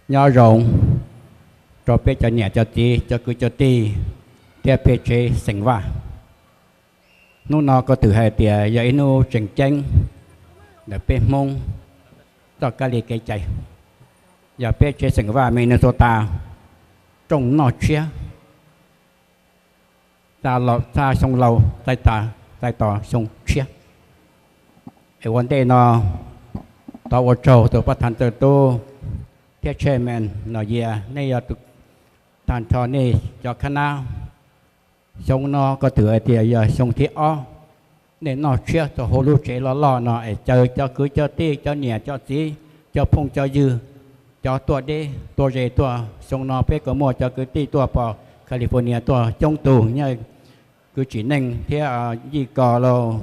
Nyob zoo rau peb cov niam cov txiv cov kwv cov tij thiab peb tsev xeem Vaj. Hnub no ko tw hais tias yog ib hnub tseem ceeb ntawm peb Hmoob txoj kab li kev cai. Yog peb tsev xeem Vaj Minnesota rooj noj tshiab, txaj xyoo laus txais tos xyoo tshiab. Es ua ntej no thov ua tsaug tus pab thaj ntxawg tub thiab chairman Nom Yias, nej yog tus tag nrho nej cov khab nab. Xyoo no ko tw hais tias yog xyoo thib ob nej noj tshiab txog hauv lub tsev loj loj no es caw cov kwv cov tij cov niam cov txiv cov phooj cov ywg cov tuaj deb tuaj ze tuaj. Xyoo no peb kom muaj cov kwv tij tuaj pom California tuaj coob tug, yog kwv Tsim Neej thiab Yij Kos los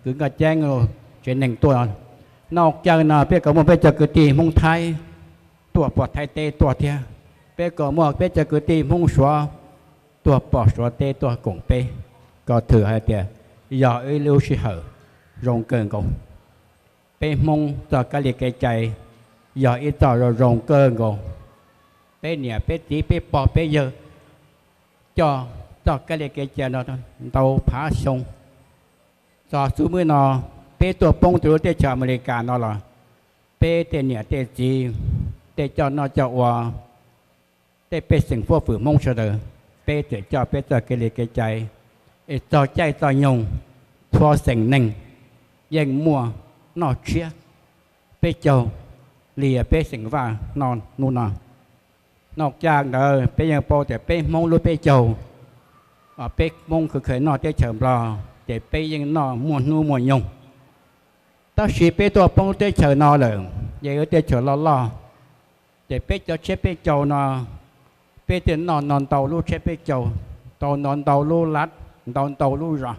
kwv Nkaj Ceeb los tsev neeg tuaj. Noj caw no peb kom muaj peb cov kwv tij Hmoob Thaib tuaj pom Thaib teb tuaj thiab. Peb kom muaj peb cov kwv tij Hmoob Suav tuaj pom Suav teb tuaj koom peb. Ko tw hais tias yog ib lub sij hawm zoo kawg nkaus. Peb Hmoob txoj kab li kev cai yog ib txoj zoo zoo kawg nkaus. Peb niam peb txiv peb pog peb yawg coj txoj kab li kev cai no ntau phav xyoo. Txog xub hnub no peb tuaj poob rau lub teb chaws Amelikas no los peb tej niam tej txiv, tej coj noj coj ua, tej pej xeem huab hwm Hmoob sawv daws, peb tseem coj peb txoj kab li kev cai. Es txog caij txog nyoog txhua xeem neeg yeej muaj noj tshiab peb caug li peb xeem Vaj noj hnub no. Noj caw ntawd peb yeej paub tias peb Hmoob lub peb caug, peb Hmoob khaws khaws noj teb chaws Nplog ces peb yeej noj muaj hnub muaj nyoog. Tab sis peb tuaj poob lub teb chaws no lawm, yog lub teb chaws loj loj, ces peb cov tshiab peb caug no peb thiaj noj ntau ntau lub tshiab peb caug, tau ntau ntau lub lab, ntau ntau lub zos.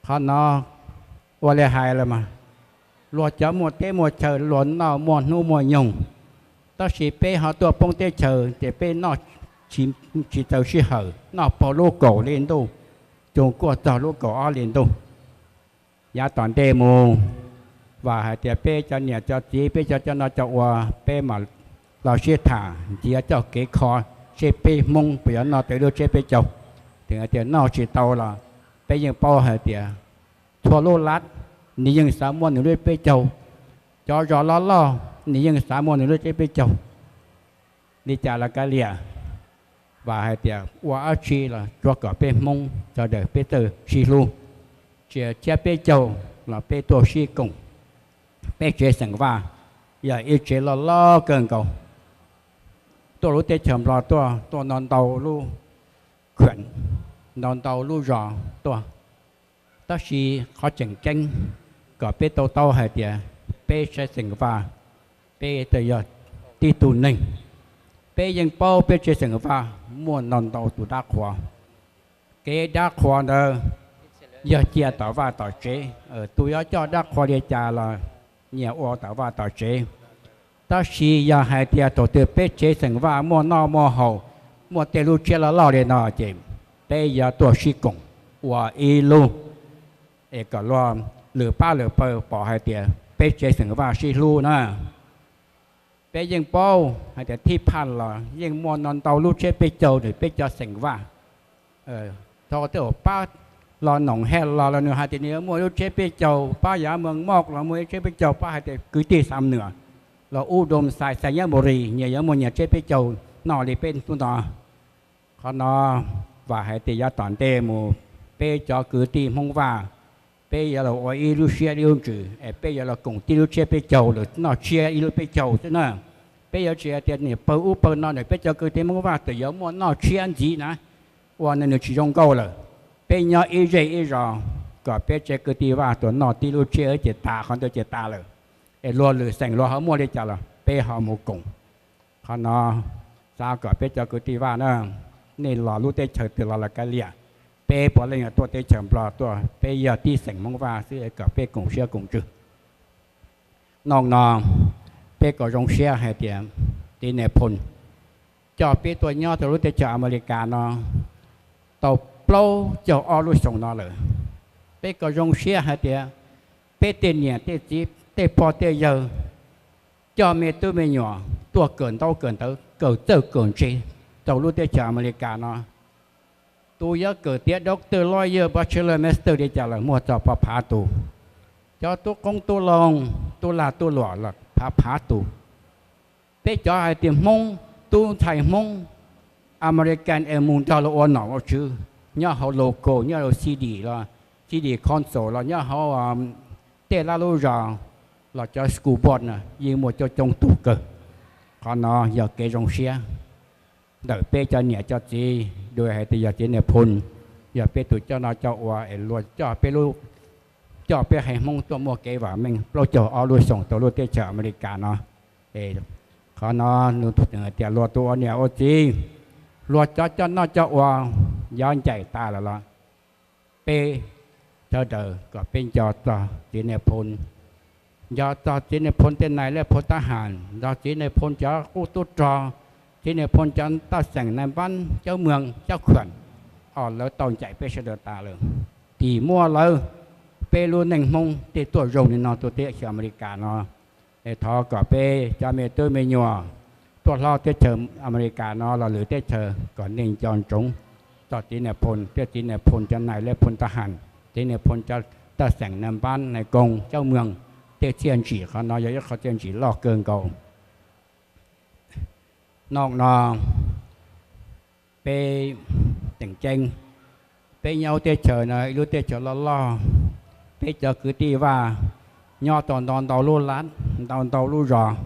Qhov no ua li hais los mas luag cov muaj teb muaj chaw luag noj muaj hnub muaj nyoog, tab sis peb ho tuaj poob teb chaws ces peb noj tsis txaus sij hawm, noj puag lub kaum hli ntuj, tsuas kuaj txog lub kaum ob hli ntuj. Yav tom ntej mus, vam hais tias peb cov niam cov txiv peb cov coj noj coj ua, peb mam los sib tham ntxias txoj kev kho seb peb Hmoob puas yuav noj tau lub tshiab peb caug. Txawm hais tias noj tsis tau los peb yeej paub hais tias txhua lub lab nws yeej xav muaj nws lub peb caug, cov zos loj loj nws yeej xav muaj nws lub tshiab peb caug. Li cas los kav liam, vam hais tias ua dab tsi los tsuav kom peb Hmoob sawv daws peb txawj sib hlub, tsis tshiab peb caug los peb tuaj sib koom. Peb tsev xeem Vaj yog ib tsev loj loj kawg nkaus, tuaj lub teb chaws Nplog tuaj, tuaj ntau ntau lub khuam, ntau ntau lub zos tuaj. Tab sis qhov tseem ceeb kom peb to taub hais tias peb tsev xeem Vaj, peb twb yog tib tug neeg, peb yeej paub peb tsev xeem Vaj muaj ntau ntau tus dab qhuas. Kev dab qhuas ntawd yog cia tom vaj tom tsev, tus yuav coj dab qhuas li cas los nyias ua tom vaj tom tsev. Tab sis yog hais tias thaum twg peb tsev xeem Vaj muaj noj muaj haus, muaj tej lub tshiab loj loj li no ces peb yuav tuaj sib koom ua ib lub, es kom luag lwm pab lwm pawg pom hais tias peb tsev xeem Vaj sib hlub na. Peb yeej paub hais tias thib phaj los yeej muaj ntau ntau lub tshiab peb caug nws peb cov xeem Vaj. Thaum twg pab los Noom Hej los los nws hais tias nws yuav muaj lub tshiab peb caug, pab yav Moos Moj los muaj lub tshiab peb caug, pab hais tias kwv tij Xam Nuam los ub Doo Xais, Xais Nyab Mus Ris nyias yuav muaj nyias tshiab peb caug noj li peb hnub no. Qhov no vam hais tias yav tom ntej mus peb cov kwv tij Hmoob Vaj, peb yuav los ua ib lub siab ib lub ntsws es peb yuav los koom tib lub tshiab peb caug los noj tshiab ib lub peb caug xwb na. Peb yuav tsis hais tias niam pawg ub pawg no, peb cov kwv tij Hmoob Vaj txawm yuav muaj noj tshiab ntxiv na, ua no nws tsis zoo nkauj lawm. Peb nyob ib zej ib zos, kom peb tsev kwv tij Vaj tuaj noj tib lub tshiab ces tas, qhov ntawd ces tas lawm. Es luag lwm xeem luag ho muaj li cas los peb ho mus koom. Qhov no xav kom peb cov kwv tij Vaj na, nej los lub teb chaws twg los los kav liam, peb puav leej yog tuaj teb chaws Nplog tuaj, peb yog tib xeem Hmoob Vaj xwb, kom peb koom siab koom ntsws. Hnub no peb kom zoo siab hais tias tij Nais Phoo coj peb tuaj nyob rau lub teb chaws Amelikas no tau plaub caug ob lub xyoo no lawm. Peb kom zoo siab hais tias peb tej niam tej txiv, tej pog tej yawg coj me tub me nyuam tuaj kawm ntaub kawm ntawv, kawm txawj kawm ntse rau lub teb chaws Amelikas no. Tus yuav kawm tiav doctor, lawyer, bachelor, master li cas los muaj txog phav phav tus. Cov tub qoob tub loo, tub lag tub luam los phav phav tus. Peb cov hais tias Hmoob, tub ntxhais Hmoob Amelikas es mus nrog luag ua nom ua tswv nyob hauv local, nyob hauv city los, city council los, nyob hauv tej lab lub zos los, cov school board no yeej muaj coob coob tug kawg. Qhov no yog kev zoo siab ntawm peb cov niam cov txiv, dua hais tias yog txiv Nais Phoo, yog peb tus coj noj coj ua es luag coj peb lub, coj peb haiv Hmoob tuaj muaj kev vam meej plaub caug ob lub xyoos rau lub teb chaws Amelikas no. Qhov no nws tus hais tias luag tus ua niam ua txiv, luag cov coj noj coj ua yuav ncaim tas lawm los peb sawv daws kom peb nco txog txiv Nais Phoo, nco txog txiv Nais Phoo tej nais lej phoo tab has, nco txiv Nais Phoo cov qub tub rog, txiv Nais Phoo cov taj xeem nais npab, cawb moos cawb khwam, os lawv tau ncaim peb sawv daws tas lawm. Tim muaj lawv, peb lub neej Hmoob thiaj tuaj zoo li no rau teb chaws Amelikas no. Es thov kom peb cov me tub me nyuam tuaj hlob teb chaws Amelikas no los lwm teb chaws kom nej nco ntsoov txog txiv Nais Phoo thiab txiv Nais Phoo cov nais lej phoo tab has, txiv Nais Phoo cov taj xeem nais npab nais koos cawb moos, tej txiaj ntsim. Qhov no yog ib qho txiaj ntsim loj kawg nkaus. Nov no peb tseem ceeb, peb nyob teb chaws no ib lub teb chaws loj loj, peb cov kwv tij Vaj nyob tau ntau ntau lub lab, ntau ntau lub zos,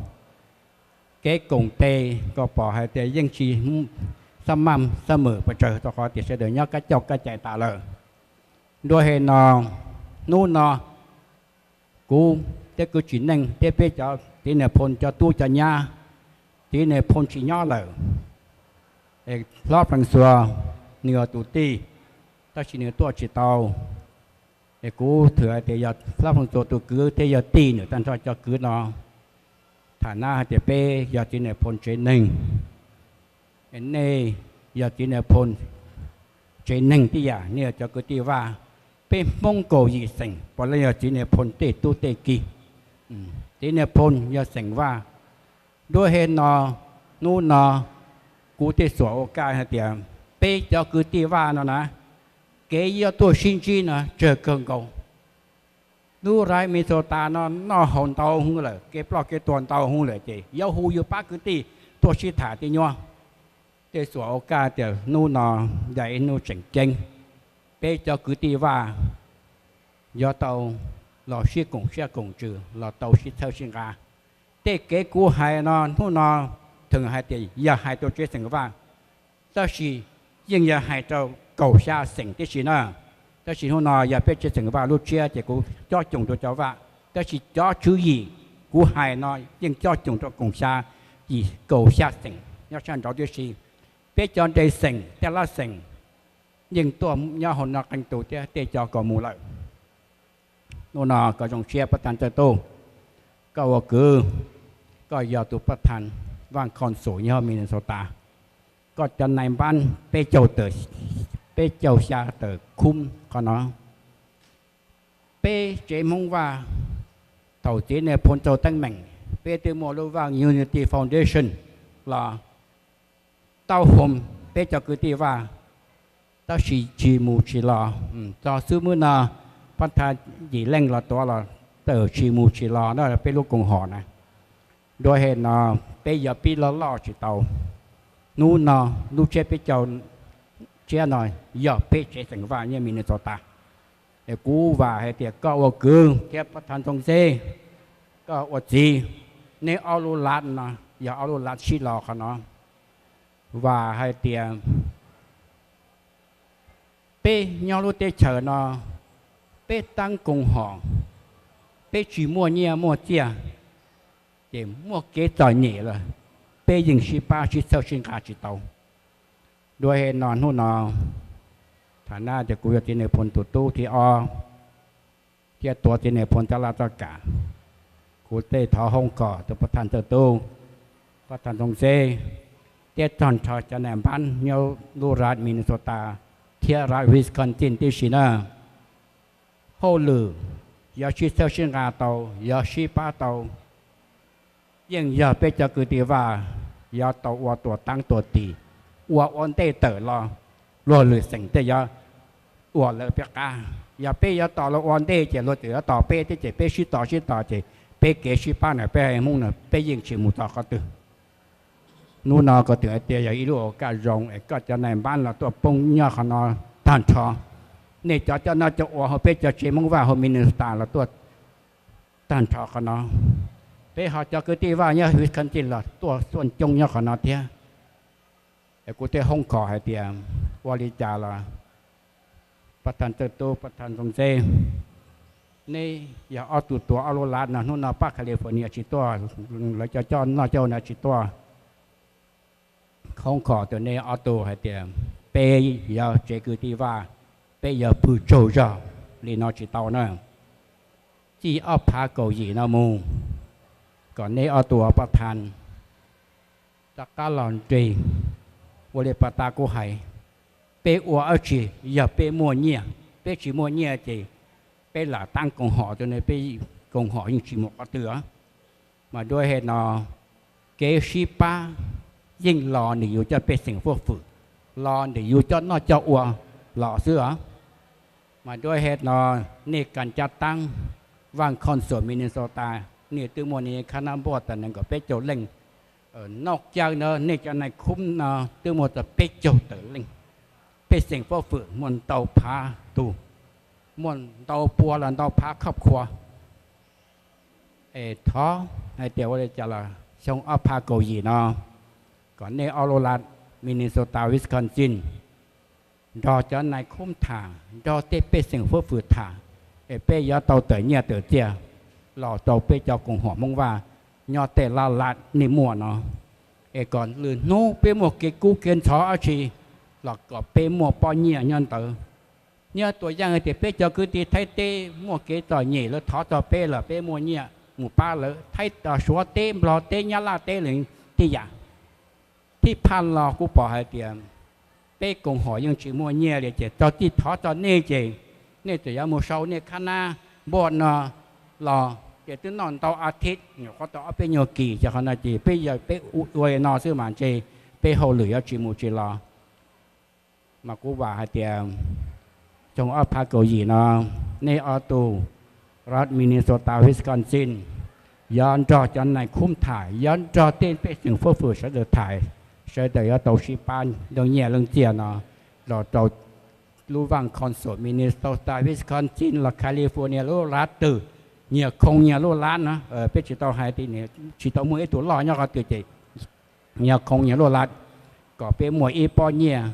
kev koom tes koj pom hais tias yeej tsis xab maj xab mem pes tsawg rau qhov tias sawv daws nyob kab coj kab cai tas lawm. Dua hais no, hnub no kuv thiab kwv tsis neej thiab peb cov txiv Nais Phoo cov tub cov nyab, txiv Nais Phoo tsis nyob lawm, hlob Francois nws yog tus tij, tab sis nws tuaj tsis tau. Es kuv thwm hais tias yog hlob Francois tus kwv thiab yog tij nws tag nrho cov kwv no, tham nab hais tias peb yog txiv Nais Phoo tsev neeg, nej yog txiv Nais Phoo tsev neeg tib yam, nej yog cov kwv tij Vaj. Peb Hmoob kaum yim xeem puav leej yog txiv Nais Phoo tej tub tej ki, txiv Nais Phoo yog xeem Vaj. Dua hais no, hnub no kuv thiaj xuas ua kaj hais tias peb cov kwv tij Vaj no na, kev yuav tuaj sib ntsib no tsawg kawg nkaus. Lub raiv Minnesota no noj haus ntau hwv lawm, kev ploj kev tuag ntau hwv lawm, ces yuav hu yus pab kwv tij tuaj sib tham thiab nyuaj. Thiaj xuas ua kaj tias hnub no yog ib hnub tseem ceeb, peb cov kwv tij Vaj yuav tau los sib koom siab koom ntsws, los tau sib txhawb sib nqa. Tej kev kuv hais no hnub no, thaum hais tias yog hais rau tsev xeem Vaj, tab sis yeej yog hais rau kaum xya xeem tib si na. Tab sis hnub no yog peb tsev xeem Vaj lub tsiab ces kuv cob coom rau cov Vaj, tab sis cov tswv yim kuv hais no yeej cob coom rau kaum xya, yim kaum xya xeem nyob sab nraud tib si. Peb cov nres xeem tej lab xeem yeej tuaj nyob hauv no qee tus thiab, tej cov kom mus lawm. Hnub no koj zoo siab Pab Thaj Ntxawg Tuj, koj ua kwv, koj yog tus Pab Thaj Vaj Khoo Xum nyob Minnesota, koj cov nai npab peb caug tawm, peb caug xya tawm khub qhov no. Peb tsev Hmoob Vaj, thaum txiv Nais Phoo txog teeb meem, peb twb muaj lub Vaj Unity Foundation los tau hom peb cov kwv tij Vaj, tab sis tsis mus tsis los. Txog xub hnub no, Pab Thaj Yim Leej los tuav los tawm tsis mus tsis los na peb lub koom haum na. Dua hais no, peb yuav pib loj loj tsis tau. Hnub no lub tsiab peb caug tsiab no yog peb tsev xeem Vaj nyob Minnesota. Es kuv vam hais tias koj ua kwv thiab Pab Thaj Ntxoov Xeb, koj ua txiv, neb ob lub lav no yog ob lub lav sib los qhov no. Vam hais tias peb nyob lub teb chaws no, peb tab koom haum, peb tsis muaj nyiaj muaj txiaj, ces muaj kev txom nyem los peb yeej sib pab sib txhawb sib nqa tsis tau. Dua hais no hnub no, tham nab tias kuv yog txiv Nais Phoo tus tub thib ob, thiab tuav txiv Nais Phoo txoj laj txoj kam. Kuv tej thov hoob kom tus Pab Thaj Ntxawg Tuj, Pab Thaj Ntxoov Xeb, thiab tag nrho cov nais npab nyob lub ras Minnesota thiab ras Wisconsin tib si na. Hauj lwm yog sib txhawb sib nqa tau, yog sib pab tau, yeej yog peb cov kwv tij Vaj yuav tau ua tua taab tua tis, ua ua ntej tawm los luag lwm xeem tej yuav ua lawv peb qab. Yog peb yuav tos luag ua ntej ces luag tseem yuav tos peb thiab, ces peb sib tos sib tos ces peb kev sib pab na peb Hmoob na peb yeej tsis mus txog qhov twg. Hnub no kuv twb hais tias yog ib lub ua kaj zoo es koj cov nais npab los tuaj poob nyob qhov no tag nrho. Nej cov coj noj coj ua hauv peb cov tsev Hmoob Vaj hauv Minnesota los tuaj tag nrho qhov no. Peb ho cov kwv tij Vaj nyob Wisconsin los tuaj xuaj coob nyob qhov no thiab. Es kuv thiaj hoob khom hais tias ua li cas los Pab Thaj Txawj Tub, Pab Thaj Ntxoov Ntxeb, neb yog ob tug tuav ob lub lav no, hnub no pab California tsis tuaj, lawv cov coj noj coj ua no tsis tuaj. Hoob khom rau neb ob tug hais tias peb yog tsev kwv tij Vaj, peb yuav pw tsaug zog li no tsis tau na. Txij ob phav kaum yim no mus, kom neb ob tug ua pab thaj rov qab los nres. Ua li pas tas kuv hais, peb ua dab tsi yog peb muaj nyiaj, peb tsis muaj nyiaj ces peb lam taab koom hom rau ne, peb koom hom yeej tsis mus qhov twg os. Mas dua hem no, kev sib pab yeej los nws yus coj pej xeem fuab fwm, los nws yus coj noj coj ua los xwb os. Mas dua hem no, nej kas cab taab, Vaj Council Minnesota, nej twb muaj nej khab nab npuaj tau nees nkaum peb caug leej. Noj cawv no nej cov nais khub no twb muaj tau peb caug tawm leej. Pej xeem fuab fwm muaj ntau phav tus, muaj ntau pua los ntau phav khoj khua. Es thov hais tias ua li cas los xyoo ob phav kaum yim no, kom nej ob lub lav, Minnesota, Wisconsin, nrog cov nais khub tham, nrog tej pej xeem fuab fwm tham, es peb yuav tau tawm nyiaj tawm txiaj los rau peb cov koom haum Hmoob Vaj nyob tej lab lav nej muaj no. Es kom lwm hnub peb muaj kev kub kev ntxhov dab tsi los kom peb muaj pob nyiaj nyob ntawd. Nyob tua yaaj tias peb cov kwv tij Thaib teb muaj kev txom nyem, lawv thov txog peb los peb muaj nyiaj mus pab lawv. Thaib, Suav teb, Nplog teb, Nyab Laj teb los tib yam. Thib phaj los kuv pom hais tias peb koom haum yeej tsis muaj nyiaj li ces txog txij thov txog nej ces nej txawm yuav mus sau nej khab nab npuaj no los ces twb noj ntau a thiv nyuam qhuav tau ob peb nyuag kis ces qhov no ces peb yog peb ua li no xwb mas ntshe peb hauj lwm yuav tsis mus tsis los. Mas kuv vam hais tias xyoo ob phav kaum yim no, nej ob tug, Minnesota, Wisconsin, yuav nrog cov nais khub tham, yuav nrog tej pej xeem fuab fwm sawv daws tham, sawv daws yuav tau sib pab leej nyiaj leej txiaj no los rau lub Vaj Council Minnesota, Wisconsin los California lub lav twg, nyias khoo nyias lub lav no. Peb tsis tau hais, tsis tau muaj ib tug loj nyob qhov twg ces nyias khoo nyias lub lav, kom peb muaj ib pob nyiaj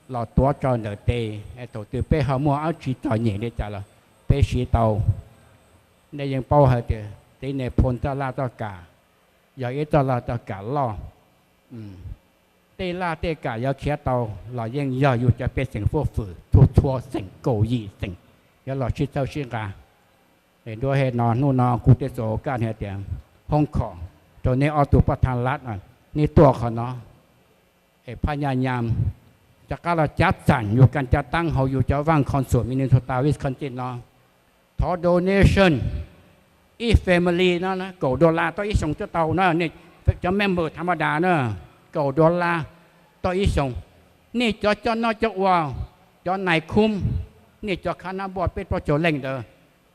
los tuav tso ntawm tes, thaum twg peb ho muaj dab tsi txom nyem li cas los peb siv tau. Nej yeej paub hais tias txiv Nais Phoo txoj laj txoj kam yog ib txoj laj txoj kam loj. Tej laj tej kam yuav khiav tau los yeej yog yus cov pej xeem fuab fwm txhua txhua xeem kaum yim xeem yuav los sib txhawb sib nqa. Es dua hem no hnub no kuv thiaj txuas kaj hais tias hoob khom rau nej ob tug pab thaj lav, nej tuaj qhov no es phaj nyaj nyam rov qab los cav txam yus kas cab taab hauv yus cov Vaj Council Minnesota, Wisconsin no. Thov donation, ib family no kaum dollar tau ib xyoos twb tau na, nej cov member tha ma das na, kaum dollar tau ib xyoos. Nej cov coj noj coj ua, cov nais khub, nej cov khab nab npuaj peb plaub caug leej ntawd,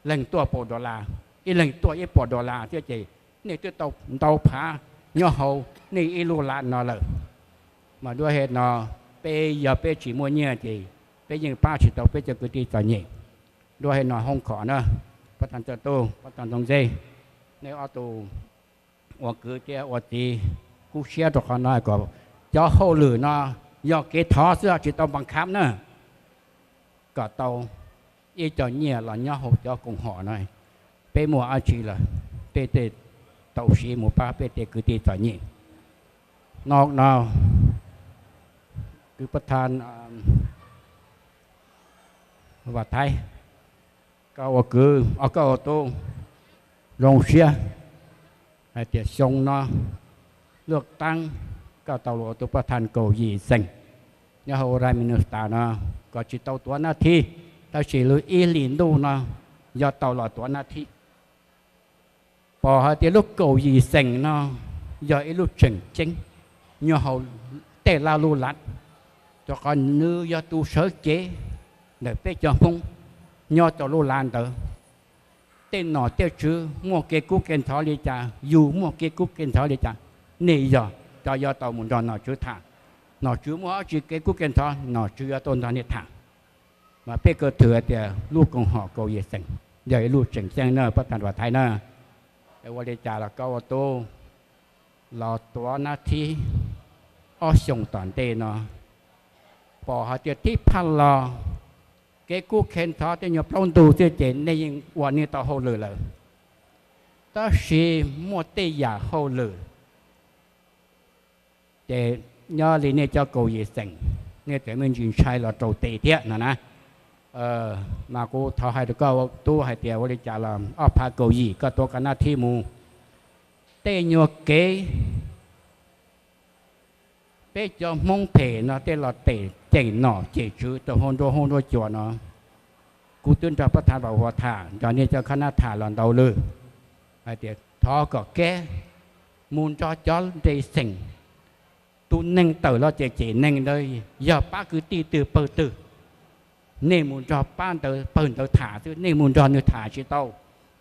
leeg tuaj pua dollar, ib leeg tuaj ib puas dollar thiab ces nej twb tau ntau phav nyob hauv nej ib lub lav no lawm. Mas dua hem no, peb yog peb tsis muaj nyiaj ces peb yeej pab tsis tau peb cov kwv tij txom nyem. Dua hem no hoob khom na, pab thaj txawj tub, pab thaj ntxoov ntxeb, nej ob tug ua kwv thiab ua txiv kub siab rau qhov no kom cov hauj lwm no yog kev thov xwb tsis tau npas khab na, kom tau ib co nyiaj los nyob hauv cov koom haum no. Peb muaj dab tsi los peb thiaj tau siv mus pab peb tej kwv tij txom nyem. No no, kwv pab thaj Vam Thaib, koj ua kwv, koj ua tub, zoo siab hais tias xyoo no luaj taab Koj tau los ua tus poj thas kaum yim xeem nyob hauv Prime Minister no, koj tsis tau tuav nab thib, tab sis lub ib hlis ntuj no yog tau los tuav nab thib. Pom hais tias lub kaum yim xeem no yog ib lub tseem ceeb nyob hauv tej lab lub lav, rau qhov nws yog tus sawv cev ntawm peb cov Hmoob nyob rau lub lav ntawd. Tej nom tej tswv muaj kev kub kev ntxhov li cas, yus muaj kev kub kev ntxhov li cas, nej yog cov yuav tau mus nrog nom tswv tham. Nom tswv muaj dab tsi kev kub kev ntxhov, nom tswv yuav tau nrog nej tham. Mas peb kawg thwm hais tias lub koom haum kaum yim xeem yog ib lub tseem ceeb na, pab tag nrho Thaib na. Ua li cas los koj ua tub los tuav nab thib ob xyoos tom ntej no, pom hais tias thib phaj los kev kub kev ntxhov tej nyuag plaub ntug xwb ces nej yeej ua nej tau hauj lwm lawm. Tab sis muaj tej yam hauj lwm ces nyob li nej cov kaum yim xeem, nej tseem me ntsis ntshai los raus tes thiab no na. Mas kuv thov hais rau koj ua tub hais tias ua li cas los ob phav kaum yim koj tuav koj nab thib mus, tej nyuag kev peb cov Hmoob phem no tej los tem cem nom cem tswv rau hauv nruab hoob nruab cua no, kuv twb nrog pab thav Vam Huas tham, nrog nej cov khab nab tham los ntau lwm hais tias thov kom kev mus nrog cov nres xeem, tus neeg tawm los cem cem neeg ntawd yog pab kwv tij twg pawg twg, nej mus nrog pab ntawd pawg ntawd tham xwb, nej mus nrog nws tham tsis tau.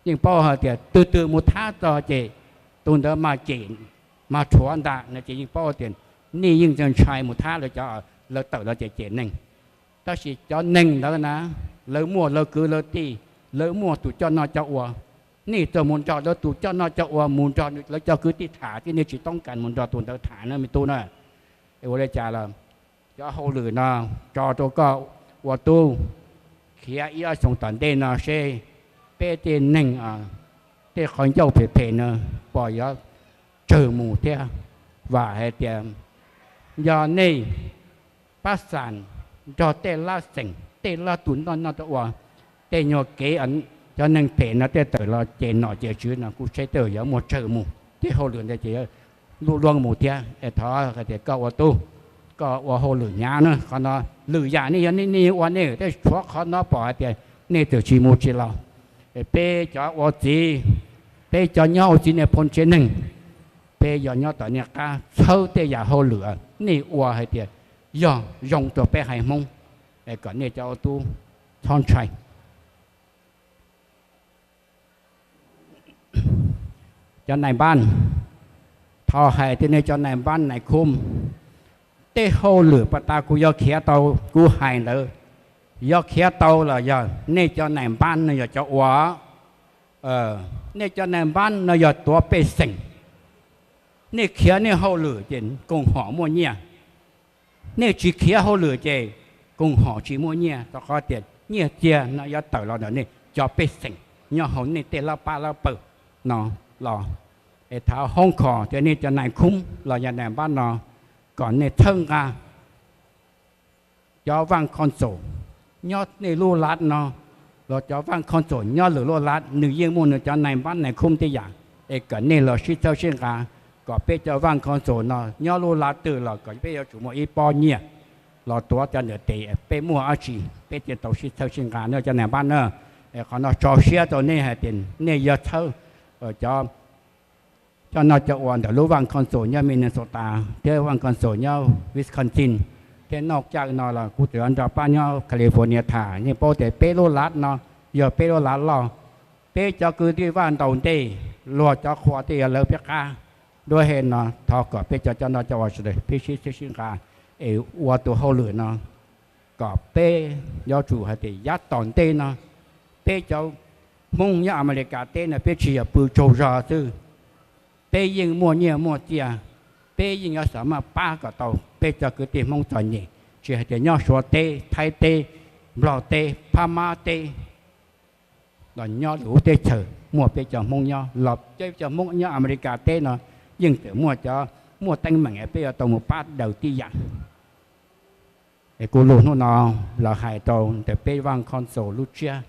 Yeej paub hais tias twg twg mus thab txog ces tus ntawd mas cem mas rhuav ntag no ces yeej paub tias nej yeej ntshai mus thab lawv cov lawv tawm los cem cem neeg. Tab sis cov neeg ntawd na, lawv muaj lawv kwv lawv tij, lawv muaj tus coj noj coj ua, nej txawm mus nrog lawv tus coj noj coj ua, mus nrog lawv cov kwv tij tham thiab nej tsis toob kas mus nrog tus ntawd tham na me tub na. Ua li cas los cov hauj lwm no tso rau koj ua tub khiav ib ob xyoos tom ntej no seb peb tej neeg tej qhov ncauj phem phem no pom yuav tsawg mus thiab. Vam hais tias yog nej pab xam nrog tej lab xeem tej lab tus noj noj ua tej nyuag kev, cov neeg phem no tej tawm los ces nom ces tswv no kuj tsheb tej yuav muaj tsawg mus, tej hauj lwm ntawd ces yuav lub luab mus thiab. Es thov hais tias koj ua tub, koj ua hauj lwm hnyav na, qhov no lwm yam nej yog nej ua nej, tej tshuav qhov no pom hais tias nej txawm tsis mus tsis los, peb cov ua txiv, peb cov nyob hauv txiv nej phoo tsev neeg, peb yog nyob tom nej qab txhawb tej yam hauj lwm nej ua hais tias yog zoo rau peb haiv Hmoob, es kom nej cov ua tub txhob ntshai. Cov nais npab, thov hais tias nej cov nais npab nais khub, tej hauj lwm pas tas kuv yuav khiav tau, kuv hais ntawd, yuav khiav tau los yog nej cov nais npab no yog cov ua. Nej cov nais npab no yog tuav pej xeem. Nej khiav nej hauj lwm ces koom haum muaj nyiaj. Nej tsis khiav hauj lwm ces koom haum tsis muaj nyiaj, rau qhov tias nyiaj txiag no yuav tawm los ntawm nej cov pej xeem nyob hauv nej tej lab pab lab pawg no los. Es thov hoob khom tias nej cov nais khub los yog nais npab no kom nej txhawb nqa cov Văn Khon Sổ nyob nej lub lav no, los cov Văn Khon Sổ nyob lwm lub lav, nws yeej muaj nws cov nais npab nais khub tej yam. Es kom nej los sib txhawb sib nqa, kom peb cov Văn Khon Sổ no nyob lub lav twg los kom peb yuav tsum muaj ib pob nyiaj los tuav cov ntawm tes, peb muaj dab tsi peb thiaj tau sib txhawb sib nqa na cov nais npab na. Es qhov no tso siab rau nej hais tias nej yuav txhawb cov coj noj coj ua ntawm lub Văn Khon Sổ nyob Minnesota thiab Văn Khon Sổ nyob Wisconsin, thiab noj caj no los kuv tseem yuav nrog pab nyob California tham. Yeej paub tias peb lub lav no yog peb lub lav loj, peb cov kwv tij vaj ntaus ntej, luag cov qhua tej yuav lawv peb qab. Duab he no thov kom peb cov coj noj coj ua sawv daws peb sib txhawb sib nqa es ua tus hauj lwm no kom peb yuav tsum hais tias yav tom ntej no peb cov Hmoob nyob Amelikas teb no peb tsis yog pw tsaug zog xwb, peb yeej muaj nyiaj muaj txiaj, peb yeej yuav xav maj pab kom tau peb cov kwv tij Hmoob txom nyem, tsis hais tias nyob Suav teb, Thaib teb, Nplog teb, Phab Mab teb, los nyob lwm lub teb chaws muaj peb cov Hmoob nyob los peb cov Hmoob nyob Amelikas teb no yeej tseem muaj cov muaj teeb meem peb yuav tau mus pab daws tib yam. Es kuv lus hnub no los hais rau ntawm peb Vaj Khon Xaus lub tsiab,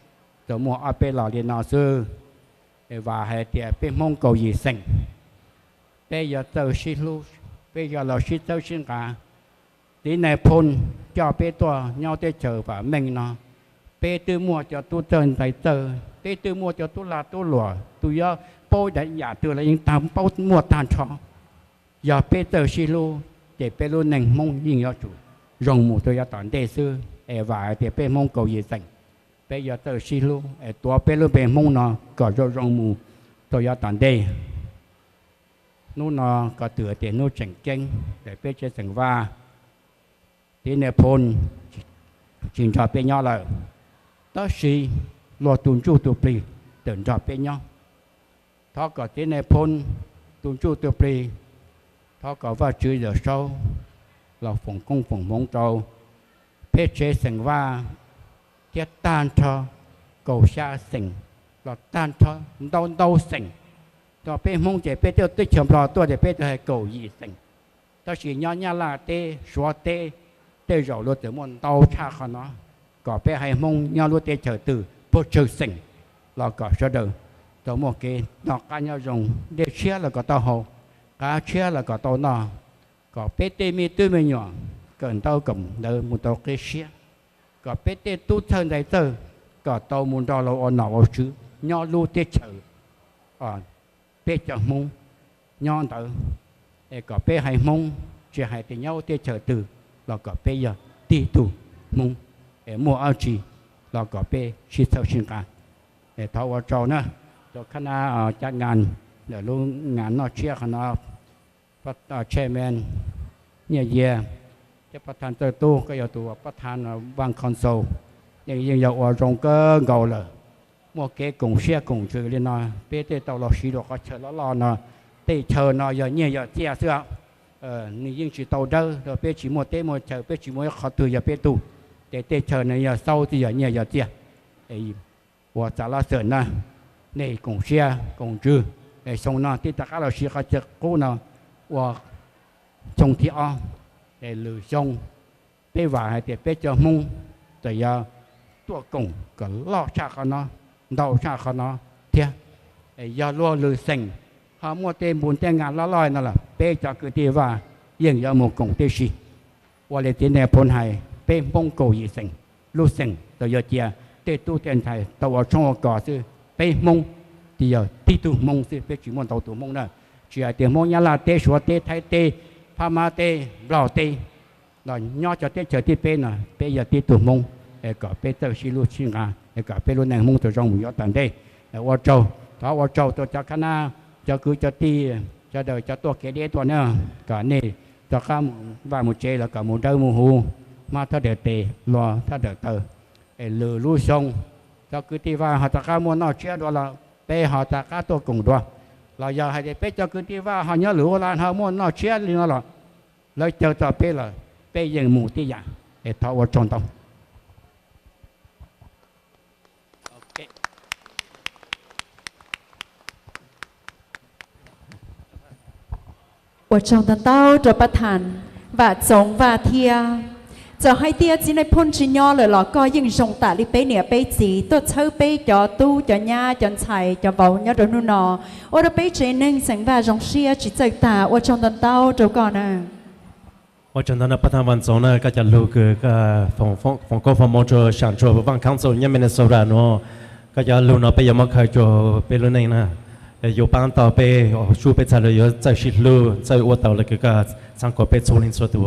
tsuas muaj ob peb los li no xwb. Es vam hais tias peb Hmoob kaum yim xeem, peb yuav txawj sib hlub, peb yuav los sib txhawb sib nqa. Txiv Nais Phoo coj peb tuaj nyob teb chaws vam meej no, peb twb muaj cov tub txawj ntxhais txawj, peb twb muaj cov tub lag tub luam, tus yuav paub yam twg los yeej tag, paub muaj tag nrho. Yog peb txawj sib hlub ces peb lub neej Hmoob yeej yuav tsum zoo mus rau yav tom ntej xwb. Es vam hais tias peb Hmoob kaum yim xeem, peb yuav txawj sib hlub es tuav peb lub npe Hmoob no kom zoo zoo mus rau yav tom ntej. Hnub no ko tw tias hnub tseem ceeb, peb tsev xeem Vaj, txiv Nais Phoo tsis nrog peb nyob lawm, tab sis luag tus ntsuj tus plig tseem nrog peb nyob. Thov kom txiv Nais Phoo tus ntsuj tus plig, thov kom Vajtswv Yawm Saub los foom koob foom hmoov rau peb tsev xeem Vaj thiab tag nrho kaum xya xeem los tag nrho ntau ntau xeem. Peb Hmoob ces peb twb teb chaws Nplog tuaj ces peb twb hais kaum yim xeem, tab sis nyob Nyab Laj teb, Suav teb, tej zaum luag txawm muaj ntau tshaj qhov no. Kom peb haiv Hmoob nyob lub teb chaws twg puag tsawg xeem los kom sawv daws tau muaj kev noj qab nyob zoo, dej tshiab los kom tau haus, qav tshiab los kom tau noj, kom peb tej me tub me nyuam kawm ntaub kawm ntawv mus tau qib siab, kom peb tej tub txawj ntxhais txawj kom tau mus nrog luag ua nom ua tswv nyob lub teb chaws peb cov Hmoob nyob ntawd. Es kom peb haiv Hmoob tsis hais tias nyob lub teb chaws twg los kom peb yog tib tug Hmoob, es muaj dab tsi los kom peb sib txhawb sib nqa. Es thov ua tsaug na, rau khab nab cab nas ntawm lub nas noj tshiab qhov no, chairman Nyiaj Yias thiab pab thaj Txawj Tub, koj yog tus pab thaj Vaj Council, yeej yog ua zoo kawg nkaus lawm. Muaj kev koom siab koom ntsws li no, peb thiaj tau los siv dua qhov chaw loj loj no. Tej chaw no yog nyiaj yog txiaj xwb, nws yeej tsis tau dawb, peb tsis muaj teb muaj chaw, peb tsis muaj ib qhov twg yog peb tug, ces tej chaw no yog xaub twb yog nyiaj yog txiaj. Ua txav lab xawm na, nej koom siab koom ntsws, es xyoo no thiaj rov qab los siv qhov chaw qub no ua xyoo thib ob. Es lwm xyoo peb vam hais tias peb cov Hmoob txawm yog tuaj koom kom loj tshaj qhov no, ntau tshaj qhov no thiab. Yog luag lwm xeem ho muaj tej npus tej nas loj loj no los peb cov kwv tij Vaj yeej yuav mus koom tib si. Ua li txiv Nais Phoo hais, peb Hmoob kaum yim xeem, lub xeem txawm yog cia tej tub tej ntxhais tau ua tshoob ua kos xwb, peb Hmoob ces yog tib tug Hmoob xwb, peb tsis muaj ntau tus Hmoob na. Tsis hais tias Hmoob Nyab Laj teb, Suav teb, Thaib teb, Phab Mab teb, Nplog teb, los nyob cov teb chaws tib peb no peb yog tib tug Hmoob, es kom peb txawj sib hlub sib nqa, es kom peb lub neej Hmoob tau zoo mus yav tom ntej. Ua tsaug, thov ua tsaug rau cov khab nab, cov kwv cov tij, sawv daws cov tuaj kev deb tuaj na, kom nej rov qab mus vaj mus tsev los kom mus dawb mus huv, hmab thaj daws tes, hluas thaj daws taw. Es lwm lub xyoo cov kwv tij Vaj ho rov qab muaj noj tshiab dua los peb ho rov qab tuaj koom dua, los yog hais tias peb cov kwv tij Vaj ho nyob lwm ub la ho muaj noj tshiab li no los lawv caw txog peb los peb yeej mus tib yam. Es thov ua tsaug ntau. Ua tsaug ntau ntau rau pab thaj Vam Txoov Vaj thiab. Txawm hais tias txiv Nais Phoo tsis nyob lawm los koj yeej zoo tam li peb niam peb txiv tuaj txhawb peb cov tub cov nyab cov ntxhais cov vauv nyob rau hnub no, ua rau peb tsev neeg xeem Vaj zoo siab tsis txawj tag. Ua tsaug ntau ntau rau koj na. Ua tsaug ntau no pab thaj Vam Txoov na, koj cov lug kws foom koob foom hmoov rua sam ntshua Vaj Council nyob Minnesota nuav, koj cov lug no peb yuav muab khaws rua peb lub neej na, yuav paab tau peb, sub peb txhaj le yuav txawj sib hlub, txawj ua tau le kws koj txhab kuas peb txhua leej txhua tug.